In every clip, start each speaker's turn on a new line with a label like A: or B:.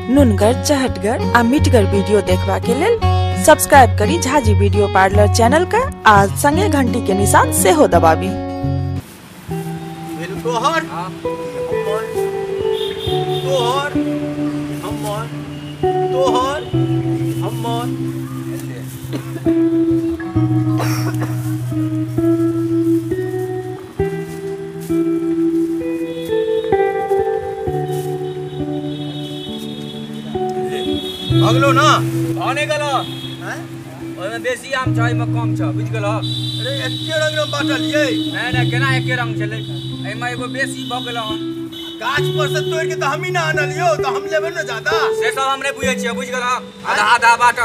A: नुनगर, चहटगर आ मिठगर वीडियो देखबा के लेल सब्सक्राइब करी झाजी वीडियो पार्लर चैनल का आ संगे घंटी के निशान सेहो दबाबी।
B: तोहर तोहर हमर तोहर हमर भगलो ना
C: भाने गेलो
B: हैं।
C: ओमे बेसी आम छै, एमे कम छै, बुझि गेलो।
B: अरे एके रंग में बाटलियै।
C: नहीं नहीं, केना एके रंग छलै, एमे एगो बेसी भ गेलो हन।
B: गाछ पर से तोड़ के त हमही ना आनलियो, त हम लेबै ना ज्यादा।
C: से सब हम नै बुझै छियै, बुझि गेलो। आधा आधा बाट,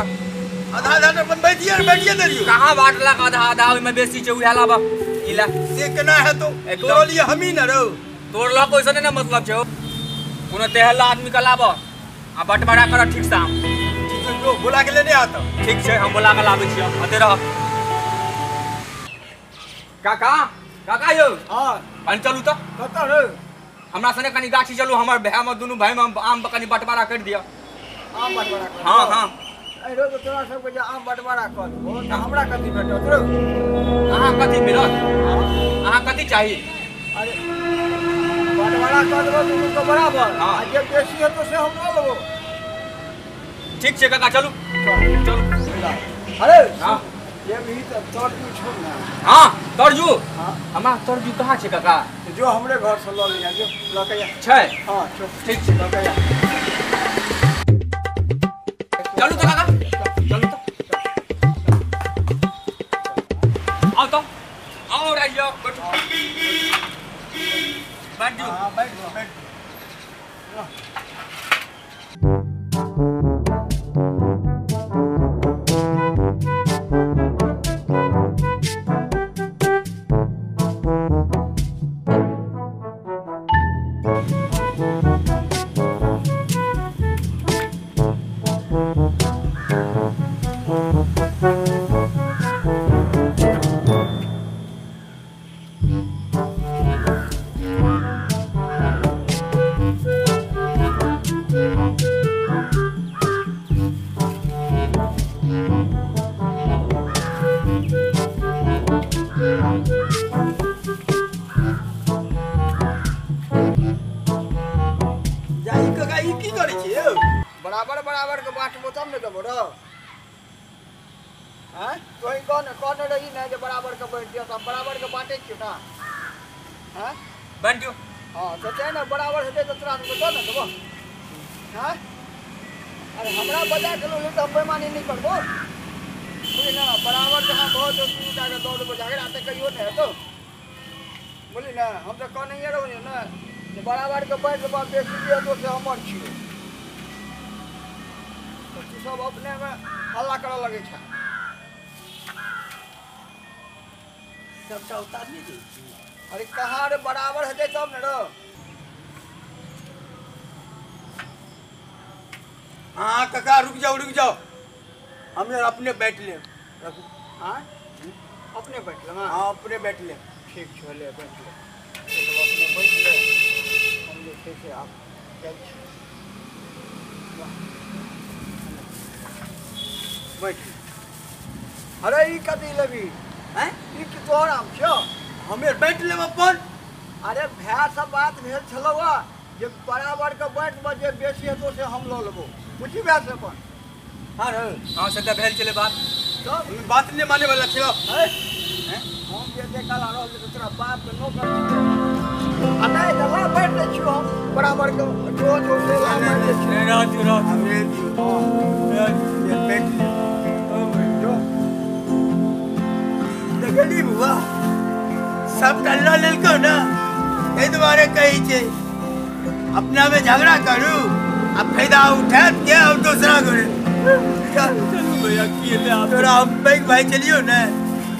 B: आधा आधा त अपन बैठिए बैठिए देलियो।
C: कहां बाटलक आधा आधा, ओमे बेसी छै उहे लाबा। ई ला
B: से केना हेतौ, तोड़लियै हमही ना रौ।
C: तोड़लक ओइसे नै ना मतलब छै, कोनो तेहला आदमी के लाबऽ आ बंटवारा कर ठीक से। हम
B: ठीक छै, जो बोला के लेने आता।
C: ठीक छै, हम बोला के लाबै छियै, अते रह। काका काका यौ।
B: हां
C: कनि चलू त।
B: कतऽ रे?
C: हमरा सने कनि गाछी चलू, हमर भाय में दुनू भाय में आम कनि बंटवारा कर दिअ।
D: आम बंटवारा कर?
C: हां हां।
D: अरे रोज तोरा सबके जे आम बंटवारा कर देबो त हमरा कथी भेटत रौ?
C: अहाँ कथी मिलत? अहाँ कथी चाही?
D: अरे बंटवारा कर देबो दुनू के बराबर, आ जे बेसी हेतौ से हम लऽ लेबो।
C: ठीक छै काका, चलू चलू।
D: अरे
C: हां
D: ये भी त तरजू छौ ना?
C: हां तरजू।
D: हां
C: हमरा तरजू कहाँ छै काका?
D: जो हमरे घर से लऽ लिहा, जो लऽ के आ।
C: छै?
D: हां चल,
C: ठीक छै,
D: लऽ के आ।
C: चलू त काका, चलू त। आओ त, आओ राइयो, बैठो बैठ जो।
D: हां बैठ जो बैठ। बराबर बराबर के बाटबो तब ने देबो रौ। हैं तोही कहने कहने रही ना जे बराबर के बाँटि दिअ, त हम बराबर के बाँटै छियौ ना। हैं
C: बाँटि दियौ।
D: हां त चाहे ना बराबर हेतै त तोरा सबके दऽ ने देबो। हैं अरे हमरा बजा के लोग त हम बेईमानी नहीं करबो, बुझली ना। बराबर जहाँ भऽ जेतौ दुनू टा के दऽ देबो, झगड़ा त कहियो नहि हेतौ, बुझली ना। हम त कहनैये रहौ ने जे बराबर के बाँटि देबो, बेसी दिअ से हमर छियौ। तू सब अपने में हल्ला करऽ लगै छै।
B: सबटा उतार नहि दै छी।
D: अरे कहाँ रे, बराबर हेतै तब ने रौ।
B: हाँ काका रुक जाओ रुक जाओ, हम यार अपने बैठ ले। रखू।
D: हाँ अपने बैठ ले।
B: हाँ अपने बैठ ले।
D: ठीक छै, ले बैठ ले, अपने बैठ ले। हम जे छै से आब जाइ छी। बैठ। अरे ई कथी लेबी?
B: हैं
D: ई की तोहर आम छौ?
B: हमे बैठ लेब अपन।
D: अरे भाय सब बात भेल छलौ जे बराबर के बाँटब, जे बेसी हेतौ से हम लऽ लेबो, बुझी भाय से अपन।
B: हाँ रे
C: हाँ से त भेल छलै बात।
D: तब
B: बात नहि माने वाला छियौ।
D: हैं हम जे देखल रहल छी तोरा बाप के नौकर छियै। आ नहि तऽ ला बाँटि दै छियौ हम बराबर के, जो जो से ला बाँटि दै छियौ।
C: रह दियौ रह
B: हमरे दियौ। हां बैठ ले
D: जो
B: देखली बुआ सब टल्ला लेलको ना, एहि दुआरे कहै छै अपना में झगड़ा करू आ फायदा उठायत के और दोसरा करे।
C: चलू भैया की हेतै आब
B: तोरा हम पैघ भाई चलियौ ने,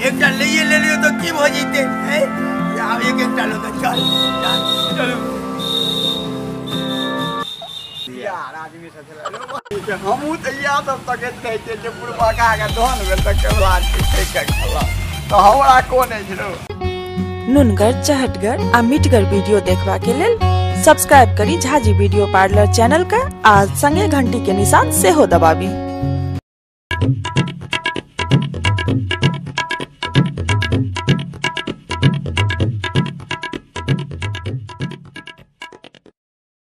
B: एकटा लैए लेलियौ तऽ की भऽ जैतै? आब एक एकटा लऽ कऽ चल चल
C: चलू।
D: यार आदमी सब छलै, हमहूँ तऽ इएह सब तकैत रहै छियै जे बुढ़बा के धन भेल तऽ केवला छै तऽ हमरा कोन अछि रौ।
A: नुनगर, चहटगर आ मिठगर वीडियो देखबा के लेल सब्सक्राइब करी झाजी वीडियो पार्लर चैनल के आ संगे घंटी के निशान सेहो दबाबी।